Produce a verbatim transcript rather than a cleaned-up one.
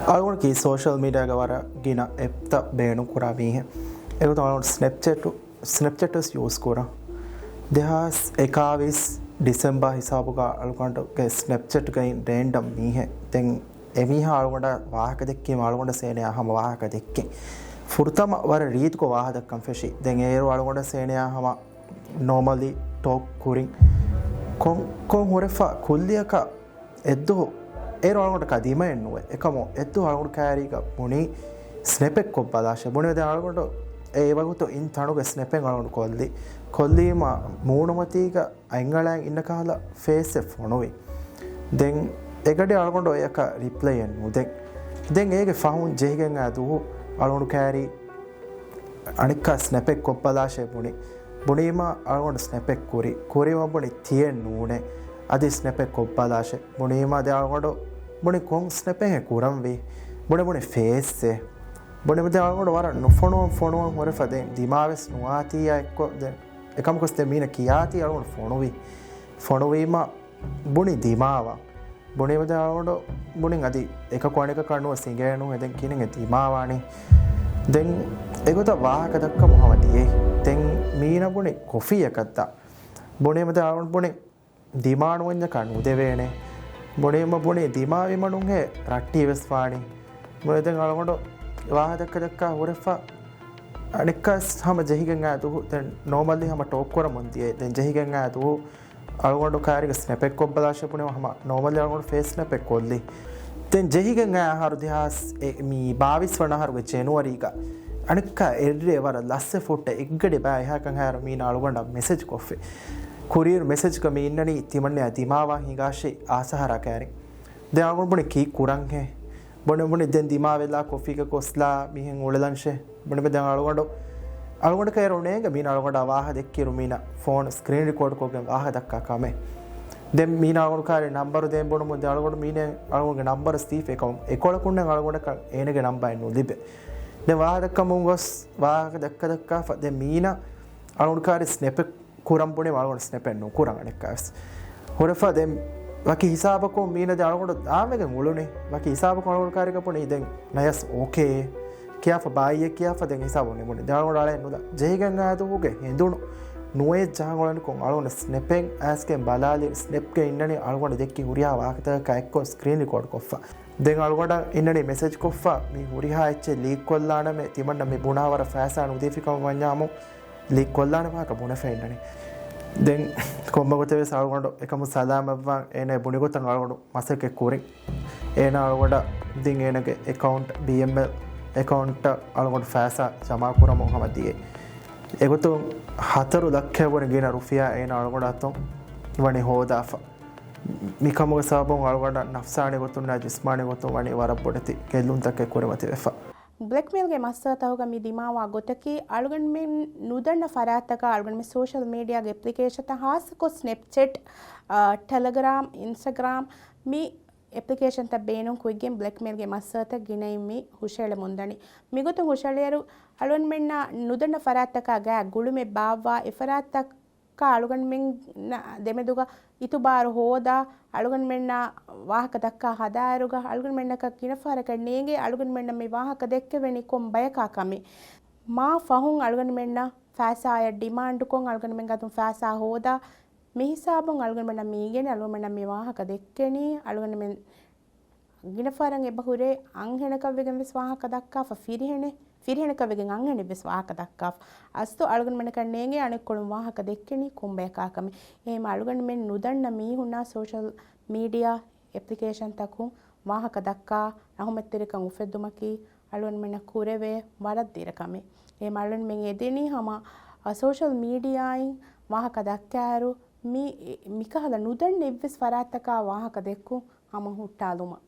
އަޅުގަނޑަކީ ސޯޝަލް މީޑިއާގަ ވަރަށް ގިނަ އެޕްތައް ބޭނުން ކުރާ މީހެއް. އެގޮތުން އަޅުގަނޑު ސްނެޕްޗެޓު، ސްނެޕްޗެޓް ވެސް ޔޫސް ކުރަން. ދެހާސް އެކާވީސް ޑިސެމްބަރ ހިސާބުގަ އަޅުގަނޑުގެ ސްނެޕްޗެޓްގައި ރޭންޑަމް މީހެއް. ދެން އެމީހާ އަޅުގަނޑަށް ވާހަކަ ދެއްކީމަ އަޅުގަނޑަށް އޭނަޔާ ހަމަ ވާހަކަ ދެއްކިން. ފުރަތަމަ ވަރަށް ރީތިކޮށް ވާހަކަ ދައްކަން ފެށި. ދެން އޭރު އަޅުގަނޑަށް އޭނަޔާ ހަމަ ނޯމަލީ ޓޯކް ކުރިން. ކޮން، ކޮން ހުރެފަ ކުއްލިއަކަށް އެއްދުވަހު އޭރު އަޅުގަނޑަކަށް ދިމައެއް ނުވޭ. އެކަމު އެއްދުވަހު އަޅުގަނޑު ކާރީގަ ބުނީ ސްނެޕެއް ކޮށްބަލާށޭ. ބުނީ ދެން އަޅުގަނޑު އެ ވަގުތު އިން ތަނުގެ ސްނެޕެއް އަޅުގަނޑު ކޮށްލި. ކޮށްލީމަ މޫނުމަތީގަ އަތްއަޅާ އިންނަ ކަހަލަ ފޭސްއެއް ފޮނުވި. ދެން އެގަޑި އަޅުގަނޑު އެއަކަށް ރިޕްލައެއް ނުދެން. ދެން އޭގެ ފަހުން ޖެހިގެން އާ ދުވަހު އަޅުގަނޑު ކާރީ އަނެއްކާ ސްނެޕެއް ކޮށްބަލާށޭ ބުނި. ބުނީމަ އަޅުގަނޑު ސްނެޕެއް ކުރި. ކުރީމަ ބުނި ތިއެއް ނޫނޭ. އަދި ސްނެޕެއް ކޮށްބަލާށޭ. ބުނީމަ ދެ އަޅުގަނޑު ބުނި ކޮން ސްނެޕެއްހޭ ކުރަންވީ. ބުނި ބުނި ފޭސްއޭ. ބުނި ދެ އަޅުގަނޑު ވަރަށް ނުފޮނުވަން ފޮނުވަން ހުރެފަ ދެން ދިމާވެސް ނުވާތީއާ އެއްކޮށް ދެން އެކަމަކުސް ދެން މީނަ ކިޔާތީ އަޅުގަނޑު ފޮނުވި. ފޮނުވީމަ ބުނި ދިމާވާ. ބުނީމަ ދެން އަޅުގަނޑު ބުނިން އަދި އެކަކު އަނެކަކަށް ނުވަ ސިނގޭނު އެދެން ކިނިން އެ ދިމާވާނީ. ދެން އެގޮތަށް ވާހަކަ ދައްކަމު ހަމަ ދިޔައީ. ދެން މީނަ ބުނި ކޮފީއަކަށްދާ. ބުނީމަ ދެން އަޅުގަނޑު ބުނި ދިމާނުވަންޏަކާ ނުދެވޭނެ. ބުނީމަ ބުނި ދިމާވީމަ ނުހޭ ރައްޓީ ވެސް ވާނީ. ބުނި ދެން އަޅުގަނޑު ވާހަކަ ދައްކަ ދައްކާ ހުރެފަ އަނެއްކާސް ހަމަ ޖެހިގެން އާ ދުވަހު ދެން ނޯމަލީ ހަމަ ޓޯކް ކުރަމުން ދިޔައީ. ދެން ޖެހިގެން އާ ދުވަހު އަޅުގަނޑު ކާރީގަ ސްނެޕެއް ކޮށްބަލާށޭ ބުނި ހަމަ ނޯމަލީ އަޅުގަނޑު ފޭސް ސްނެޕެއް ކޮށްލި. ދެން ޖެހިގެން އާ އަހަރު ދެހާސް އެ، މި ބާވީސް ވަނަ އަހަރުގެ ޖެނުއަރީގަ އަނެއްކާ އެއްރޭ ވަރަށް ލަސްވެ ފުއްޓެ އެއްގަޑި ބާ އެހާކަން ހާއިރު މީނަ އަޅުގަނޑަށް މެސެޖް ކޮށްފި. ކުރިއިރު މެސެޖްގަ މި އިންނަނީ ތިމަންނަޔާ ދިމާވާ ހިނގާށި އާސަހަރާ ކާރިން. ދެން އަޅުގަނޑު ބުނި ކީއް ކުރަންހޭ؟ ބުނި ބުނި ދެން ދިމާވެލާ ކޮފީގަ ގޮސްލާ މިހެން އުޅެލަންށޭ. ބުނި ދެން އަޅުގަނޑު، އަޅުގަނޑަކަށް އޭރު ނޭނގެ މީނަ އަޅުގަނޑާ ވާހަ ދެއްކިއިރު މީނަ ފޯނު ސްކްރީން ރިކޯޑް ކޮށްގެން ވާހަ ދައްކާ ކަމެއް. ދެން މީނަ އަޅުގަނޑު ކާރި ނަންބަރު ދޭން ބުނުމުން ދެން އަޅުގަނޑު މީނަ އަޅުގަނޑުގެ ނަންބަރު ސީފް އެކަމު އެކޮޅަކުންނެއް އަޅުގަނޑަކަށް އޭނަގެ ނަންބަރެއް ނުލިބޭ. ދެން ވާހަ ދައްކަމުން ގޮސް ވާހަ ދައްކަ ދައްކާފަ ދެން މީނަ އަޅުގަނޑު ކާރި ސްނެޕެއް ކުރަން ބުނި އަޅުގަނޑު ސްނެޕެއް ނުކުރަން އަނެއްކާވެސް. ހުރެފަ ދެން ވަކި ހިސާބަކުން މީނަ ދެން އަޅުގަނޑު ދާންވެގެން އުޅުނީ. ވަކި ހިސާބަކުން އަޅުގަނޑު ކާރިގަ ބުނީ ދެން ނަޔަސް އޯކޭ ކިޔާފަ ބާއްޔޭ ކިޔާފަ ދެން ހިސާބު ނިމުނީ. ދެން އަޅުގަނޑު އަޅައެއް ނުލާ. ޖެހިގެން އާ ދުވަހުގެ ހެނދުނު ނުވައެއް ޖަހަން އުޅެނިކޮށް އަޅުގަނޑު ސްނެޕެއް އައިސްގެން ބަލާލި ސްނެޕްގަ އިންނަނީ އަޅުގަނޑު ދެއްކި ހުރިހާ ވާހަކަތަކަކާ އެއްކޮށް ސްކްރީން ރިކޯޑް ކޮށްފަ. ދެން އަޅުގަނޑަށް އިންނަނީ މެސެޖް ކޮށްފަ މި ހުރިހާ އެއްޗެއް ލީކް ކޮށްލާނަމޭ ތިމަންނަ މި ބުނާ ވަރަށް ފައިސާ ނުދީފިކަމަށް ވަންޏާމު ލީކް ކޮށްލާނެ ވާހަކަ ބުނެފަ އިންނަނީ. ދެން ކޮންމެ ގޮތެއް ވެސް އަޅުގަނޑު އެކަމު ސަލާމަތްވާން އޭނަ ބުނި ގޮތަށް އަޅުގަނޑު މަސައްކަތް ކުރިން. އޭނަ އަޅުގަނޑަށް ދިން އޭނަގެ އެކައުންޓް، ބީއެމްއެލް އެކައުންޓަށް އަޅުގަނޑު ފައިސާ ޖަމާ ކުރަމުން ހަމަ ދިޔައީ. އެގޮތުން ހަތަރު ލައްކައަށްވުރެ ގިނަ ރުފިޔާ އޭނަ އަޅުގަނޑު އަތުން ވަނީ ހޯދާފަ. މިކަމުގެ ސަބަބުން އަޅުގަނޑަށް ނަފްސާނީ ގޮތުންނާ ޖިސްމާނީ ގޮތުން ވަނީ ވަރަށް ބޮޑެތި ގެއްލުންތަކެއް ކުރިމަތިވެފަ. ބްލެކްމެއިލްގެ މައްސަލަތަކުގަ މި ދިމާވާ ގޮތަކީ، އަޅުގަނޑުމެން ނުދަންނަ ފަރާތްތަކާ އަޅުގަނޑުމެން ސޯޝަލް މީޑިއާގެ އެޕްލިކޭޝަންތައް، ހާއްސަކޮށް ސްނެޕްޗެޓް، އާ، ޓެލެގްރާމް، އިންސްޓަގްރާމް، މި އެޕްލިކޭޝަންތައް ބޭނުން ކުރިގެން ބްލެކްމެއިލްގެ މައްސަލަތައް ގިނައިން މި ހުށައެޅެމުންދަނީ. މިގޮތުން ހުށައެޅިއިރު، އަޅުގަނޑުމެންނާ ނުދަންނަ ފަރާތްތަކާ ގާތް ގުޅުމެއް ބާއްވާ، އެފަރާތްތައް ކާ އަޅުގަނޑުމެންނާ ދެމެދުގަ އިތުބާރު ހޯދާ، އަޅުގަނޑުމެންނާ ވާހަކަ ދައްކާ ހަދާއިރުގަ، އަޅުގަނޑުމެންނަކަށް ގިނަ ފަހަރަކަށް ނޭނގޭ އަޅުގަނޑުމެންނަށް މި ވާހަކަ ދެއްކެވެނީ ކޮން ބަޔަކާ ކަމެއް. މާ ފަހުން އަޅުގަނޑުމެންނަށް ފައިސާއަށް ޑިމާންޑުކޮށް، އަޅުގަނޑުމެން އަތުން ފައިސާ ހޯދާ، މި ހިސާބުން އަޅުގަނޑުމެންނަށް މި އިނގޭނެ، އަޅުގަނޑުމެންނަށް މި ވާހަކަ ދެއްކެނީ، އަޅުގަނޑުމެން ގިނަ ފަހަރަށް އެބަ ހުރޭ އަންހެނަކަށްވެގެން ވެސް ވާހަކަ ދައްކާފަ، ފިރިހެނެއް، ފިރިހެނަކަށްވެގެން އަންހެނެއް ވެސް ވާހަކަ ދައްކާފަ. އަސްލު އަޅުގަނޑުމެންނަކަށް ނޭނގޭ އަނެއްކޮޅުން ވާހަކަ ދެއްކެނީ ކޮންބަޔަކާ ކަމެއް. އެހެން އަޅުގަނޑުމެން ނުދަންނަ މީހުންނާ ސޯޝަލް މީޑިއާ އެޕްލިކޭޝަންތަކުން ވާހަކަ ދައްކާ ރަހުމަތްތެރިކަން އުފެއްދުމަކީ އަޅުގަނޑުމެންނަށް ކުރެވޭ ވަރަށް ދިރަ ކަމެއް. އެހެން އަޅުގަނޑުމެން އެދެނީ ހަމަ، އަ، ސޯޝަލް މީޑިއާއިން ވާހަކަ ދައްކާއިރު މި، މިކަހަލަ ނުދަންނަ އެއްވެސް ފަރާތްތަކާ ވާހަކަ ދެއްކުން ހަމަ ހުއްޓާލުމަށް.